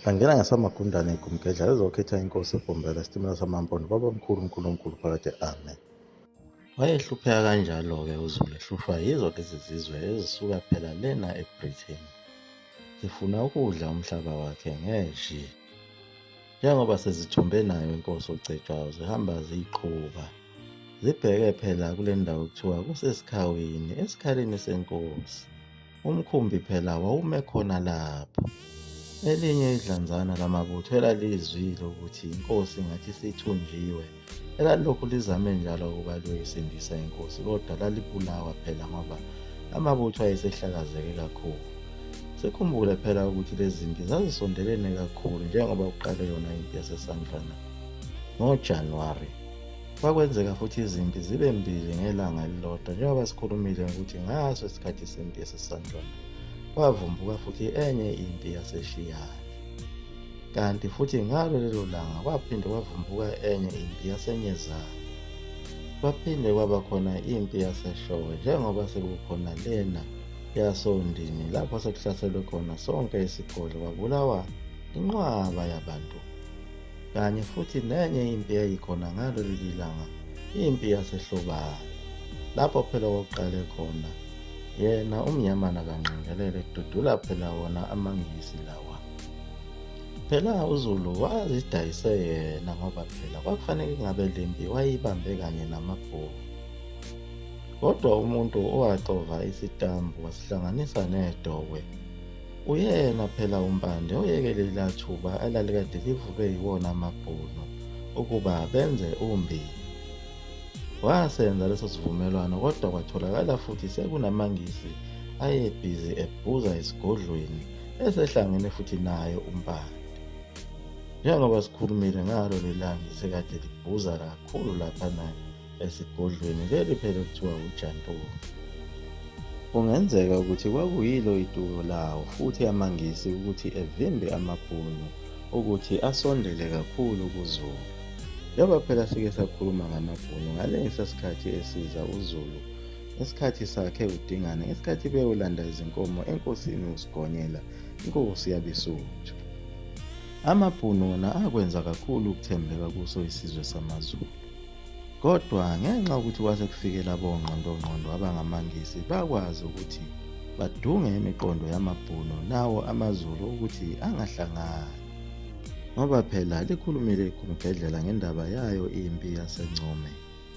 Langena ngasamagundane igumgedla lizokhetha inkosi eBhombela isitimela samampondo babamkhulu uNkulunkulu phakade amen. Wayehlupheka kanjalo-ke uZulu ehlushwa yizo lezi zizwe ezisuka phela lena eBritain zifuna ukudla umhlaba wakhe ngezhi. Njengoba sezithumbe nayo inkosi uCetshwayo zihamba ziyiqhuba zibheke phela kule ndawo kuthiwa kuseSikhawini esikhaleni senkosi. Umkhumbi phela wawume khona lapho. Elinye idlanzana lamabutho elalizwile ukuthi inkosi ngathi isithunjiwe elalilokhu lizame njalo ukuba liyoyisindisa inkosi kodwa lalibulawa phela ngoba amabutho ayesehlakazeke kakhulu. Sikhumbule phela ukuthi lezi zimpi zazisondelene kakhulu njengoba kuqale yona impi yaseSandlwana ngoJanuwari. Kwakwenzeka futhi izimpi zibe mbili ngelanga elilodwa njengoba sikhulumile ukuthi ngaso isikhathi sempi yaseSandlwana kwavumbuka futhi enye impi yaseShiyane. Kanti futhi ngalo lelo langa kwaphinde kwavumbuka enye impi yaseNyezane. Kwaphinde kwaba khona impi yaseShowe njengoba sekukhona lena yasoNdini lapho sekuhlaselwe khona sonke isigodlo kwabulawa inqwaba yabantu. Kanye futhi nenye impi eyayikhona ngalo leli langa impi yaseHlobane lapho phela kwakuqale khona yena uMnyamana kaNgqengelele edudula phela wona amaNgisi lawa. Phela uZulu wazidayise yena ngoba phela kwakufanele ngabe le mpi wayibambe kanye namaBhunu. Kodwa umuntu owaxova isitambu wasihlanganisa nedokwe uyena phela uMpande oyekele lathuba elalikade livulwe yiwona amaBhunu ukuba benze umbili. Wasenza leso sivumelwano kodwa kwatholakala futhi sekunamaNgisi ayebhizi ebhuza esigodlweni esehlangene futhi naye uMpande. Njengoba sikhulumile ngalo lelangisi kade libhuza kakhulu laphana esigodlweni leli phela kuthiwa uJantoni. Kungenzeka ukuthi kwakuyilo itulo lawo futhi amaNgisi ukuthi evimbe amaBhunu ukuthi asondele kakhulu kuZulu. Njengoba phela sike sakhuluma ngamaBhunu ngalesa sikhathi esiza uZulu ngesikhathi sakhe uDingane ngesikhathi beyolanda izinkomo enkosini uSigonyela inkosi yabeSuthu. AmaBhunu wona akwenza kakhulu ukuthembeka kuso isizwe samaZulu. Kodwa ngenxa yokuthi kwase kufike labo ngqondongqondo abangamaNgisi bakwazi ukuthi badunge imiqondo yamaBhunu nawo amaZulu ukuthi angahlangani. Ngoba phela likhulumile igumgedlela ngendaba yayo impi yaseNcome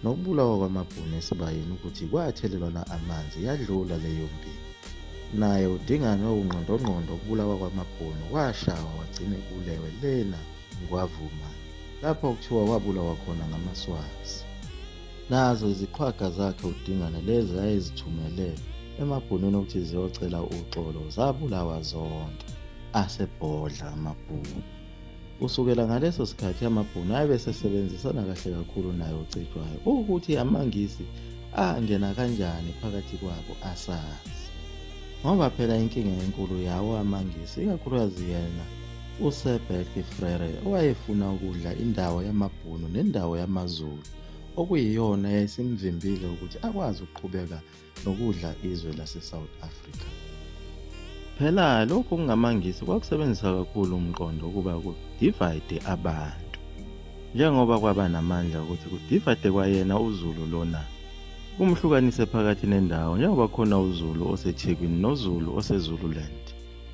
nokubulawa kwamaBhunu esibayeni ukuthi kwathelelwana amanzi yadlula leyo mpi. Naye uDingane owungqondongqondo ukubulawa kwamaBhunu washawa wagcina ebulewe lena Ngwavuma, lapho kuthiwa wabulawa khona ngamaSwazi. Nazo iziqhwaga zakhe uDingane lezi ayezithumele emaBhunwini ukuthi ziyocela uxolo zabulawa zonke, asebhodla amaBhunu. Kusukela ngaleso sikhathi amaBhunu ayebe esesebenzisana kahle kakhulu naye uCetshwayo. Ukuthi amaNgisi angena kanjani phakathi kwabo asazi. Ngoba phela inkinga enkulu yawo amaNgisi ikakhulukazi yena uSir Bertie Frere owayefuna ukudla indawo yamaBhunu nendawo yamaZulu okuyiyona eyayisimvimbile ukuthi akwazi ukuqhubeka nokudla izwe lase-South Africa. Phela lokhu kungamaNgisi kwakusebenzisa kakhulu umqondo ukuba kudivide abantu. Njengoba kwaba namandla ukuthi kudivide kwayena uZulu lona kumhlukanise phakathi nendawo njengoba khona uZulu oseThekwini noZulu oseZululand.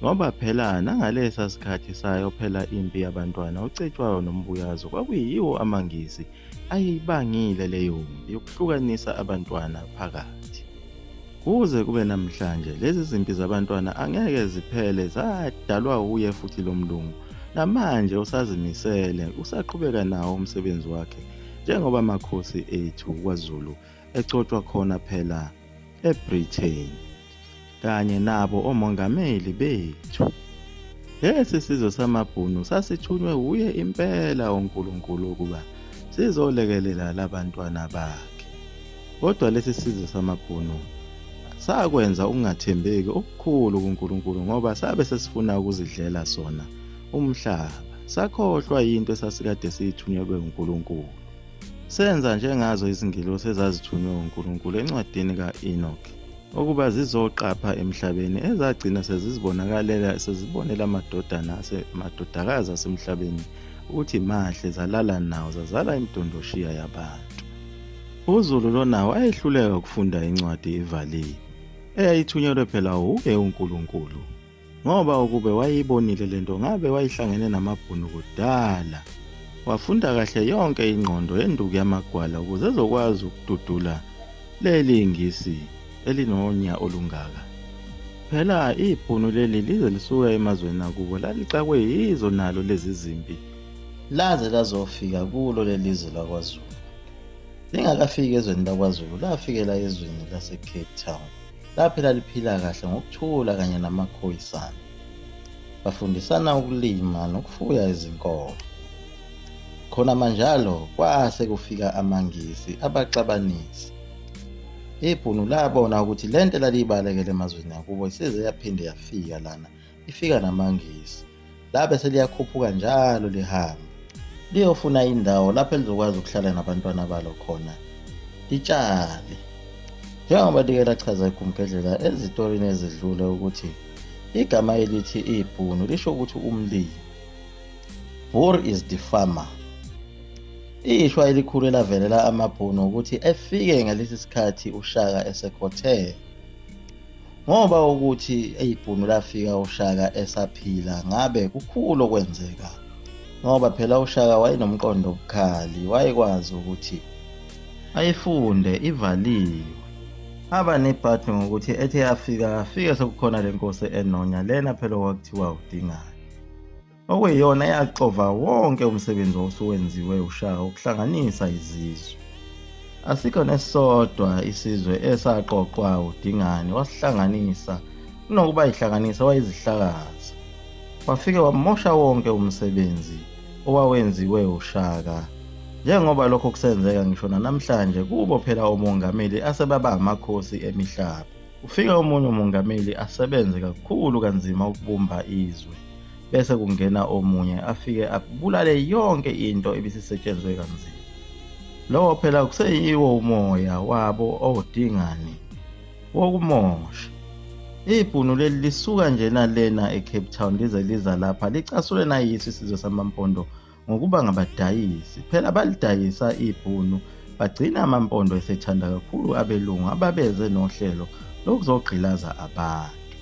Ngoba phela nangalesa sikhathi sayo phela impi yabantwana uCetshwayo noMbuyazo kwakuyiwo amaNgisi ayeyibangile leyo mpi yokuhlukanisa abantwana phakathi. Kuze kube namhlanje lezi zimpi zabantwana angeke ziphele zadalwa wuye futhi lo mlungu namanje usazimisele usaqhubeka nawo umsebenzi wakhe njengoba amakhosi ethu kwaZulu egcotshwa khona phela eBritain kanye nabo omongameli bethu. Lesi sizwe samaBhunu sasithunywe wuye impela uNkulunkulu ukuba sizolekelela labantwana bakhe. Kodwa lesi sizwe samaBhunu sakwenza ukungathembeki okukhulu kuNkulunkulu ngoba sabe sesifuna ukuzidlela sona umhlaba. Sakhohlwa yinto esasikade siyithunyelwe uNkulunkulu. Senza njengazo izingilosi ezazithunywe uNkulunkulu encwadini ka-Enoch. Ukuba zizoqapha emhlabeni ezagcina sezizibonakalela sezibonela amadodana asemadodakazi asemhlabeni ukuthi mahle zalala nawo zazala imidondoshiya yabantu. UZulu lona wayehluleka ukufunda incwadi ivaliwe eyayithunyelwe phela wuye uNkulunkulu. Ngoba ukube wayeyibonile lento ngabe wayehlangene namabhunu kudala. Wafunda kahle yonke ingqondo yenduku yamagwala ukuze ezokwazi ukududula leli ngisi elinonya olungaka. Phela ibhunu leli lize lisuka emazweni akubo lalixakwe yizo nalo lezi zimpi. Laze lazofika kulo leli zwe lakwaZulu. Lingakafiki ezweni lakwaZulu lafikela ezweni lase-Cape Town. Lapho elaliphila kahle ngokuthula kanye namaKhoisan. Bafundisana ukulima nokufuya izinkomo. Khona manjalo kwase kufika amaNgisi abaxabanisa. Ibhunu labona ukuthi lento elaliyibalekele emazweni akubo isize yaphinde yafika lana, ifika namaNgisi. Labe seliyakhuphuka njalo lihamba liyofuna indawo lapho elizokwazi ukuhlala nabantwana balo khona litshale. Njengoba like lachaza igumgedlela ezitorini ezidlule ukuthi igama elithi ibhunu lisho ukuthi umlimi. Boer is the farmer. Ishwa elikhulu elavelela amabhunu ukuthi efike ngalesi sikhathi uShaka esekhotheme. Ngoba ukuthi ibhunu lafika uShaka esaphila ngabe kukhulu okwenzeka. Ngoba phela uShaka wayenomqondo obukhali, wayekwazi ukuthi ayifunde ivaliwe. Aba nebhadi ngokuthi ethe afika afike sekukhona le nkosi enonya lena phela okwakuthiwa uDingane. Okuyiyona eyaxova wonke umsebenzi owawusuwenziwe uShaka wokuhlanganisa izizwe. Asikho nesisodwa isizwe esaqoqwa uDingane wasihlanganisa, kunokuba ayihlanganise wayezihlakaza. Wafike wamosha wonke umsebenzi owawenziwe uShaka. Njengoba lokho kusenzeka ngisho nanamhlanje kubo phela omongameli asebaba amakhosi emihlaba. Kufike omunye umongameli asebenze kakhulu kanzima ukubumba izwe bese kungena omunye afike abulale yonke into ebisisetshenzwe kanzima. Lowo phela kuseyiwo umoya wabo owudingane wokumosha. Ibhunu leli lisuka nje nalena eCape Town lize liza lapha licasule nayiso isizwe samaMpondo ngokuba ngabadayisi. Phela balidayisa ibhunu bagcina amaMpondo esethanda kakhulu abelungu ababeze nohlelo lokuzogqilaza abantu.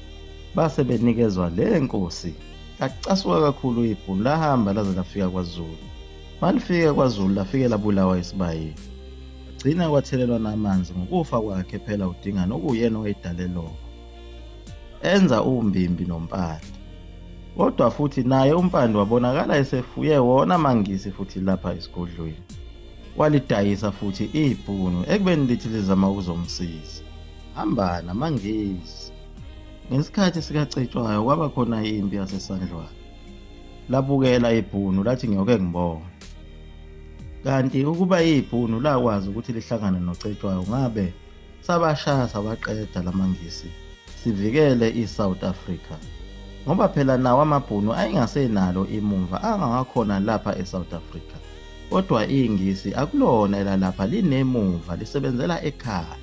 Base benikezwa le nkosi. Lacasuka kakhulu ibhunu lahamba laze lafika kwaZulu. Malifika kwaZulu lafike labulawa esibayeni. Gcina kwathelelwana amanzi ngokufa kwakhe phela uDingane okuyena owayedale lokho. Enza umbimbi noMpande. Kodwa futhi naye uMpande wabonakala esefuye wona amaNgisi futhi lapha esigodlweni. Walidayisa futhi ibhunu ekubeni lithi lizama ukuzomsiza. Hamba namaNgisi. Ngesikhathi sikaCetshwayo kwaba khona impi yaseSandlwana. Labukela ibhunu lathi ngiyoke ngibone. Kanti ukuba ibhunu lakwazi ukuthi lihlangane noCetshwayo ngabe sabashaya sabaqeda lamaNgisi sivikele iSouth Africa. Ngoba phela nawo amabhunu ayengasenalo imumva angawakhona lapha eSouth Africa. Kodwa iNgisi akulona elalapha linemumva lisebenzela ekhaya.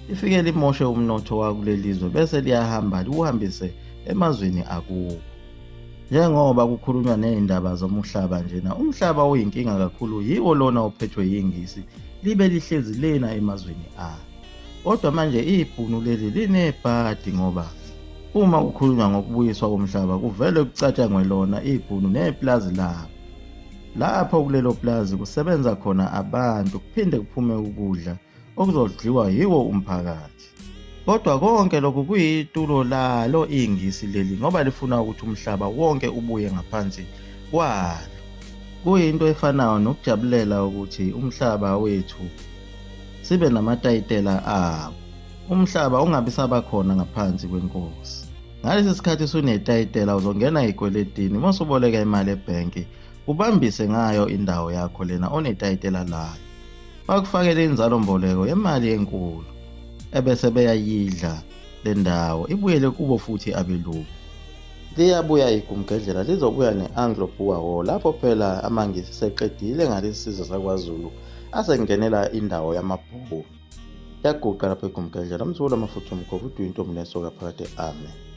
Lifike limoshe umnotho wakuleli zwe bese liyahamba liwuhambise emazweni akubo. Njengoba kukhulunywa nezindaba zomuhlaba njena, umhlaba oyinkinga kakhulu yiwo lona ophethwe yiNgisi libe lihlezi lena emazweni alo. Kodwa manje ibhunu leli linebhadi ngoba uma kukhulunywa ngokubuyiswa komhlaba kuvele kucatshangwe lona ibhunu nepulazi labo. Lapho kulelo pulazi kusebenza khona abantu kuphinde kuphume ukudla okuzodliwa yiwo umphakathi. Kodwa konke lokhu kuyitulo lalo iNgisi leli ngoba lifuna ukuthi umhlaba wonke ubuye ngaphansi kwalo. Kuyinto efanayo nokujabulela ukuthi umhlaba wethu sibe namatayitela awo. Umhlaba ungabi sabakhona ngaphansi kwenkosi. Ngalesi sikhathi usunetayitela uzongena ey'kweletini uma usuboleka imali ebhenki ubambise ngayo indawo yakho lena onetayitela layo. Bakufakele inzalo-mboleko yemali enkulu ebese beyayidla le ndawo ibuyele kubo futhi abelungu. Liyabuya igumgedlela lizobuya ne-Anglo Boer War lapho phela amaNgisi seqedile ngalesi sizwe sakwaZulu asengenela indawo yamaBhunu. Yaguqa lapha egumgedlela, mzukulu amafutha umkhovu, uDuyintombi nesoka phakade. Amen.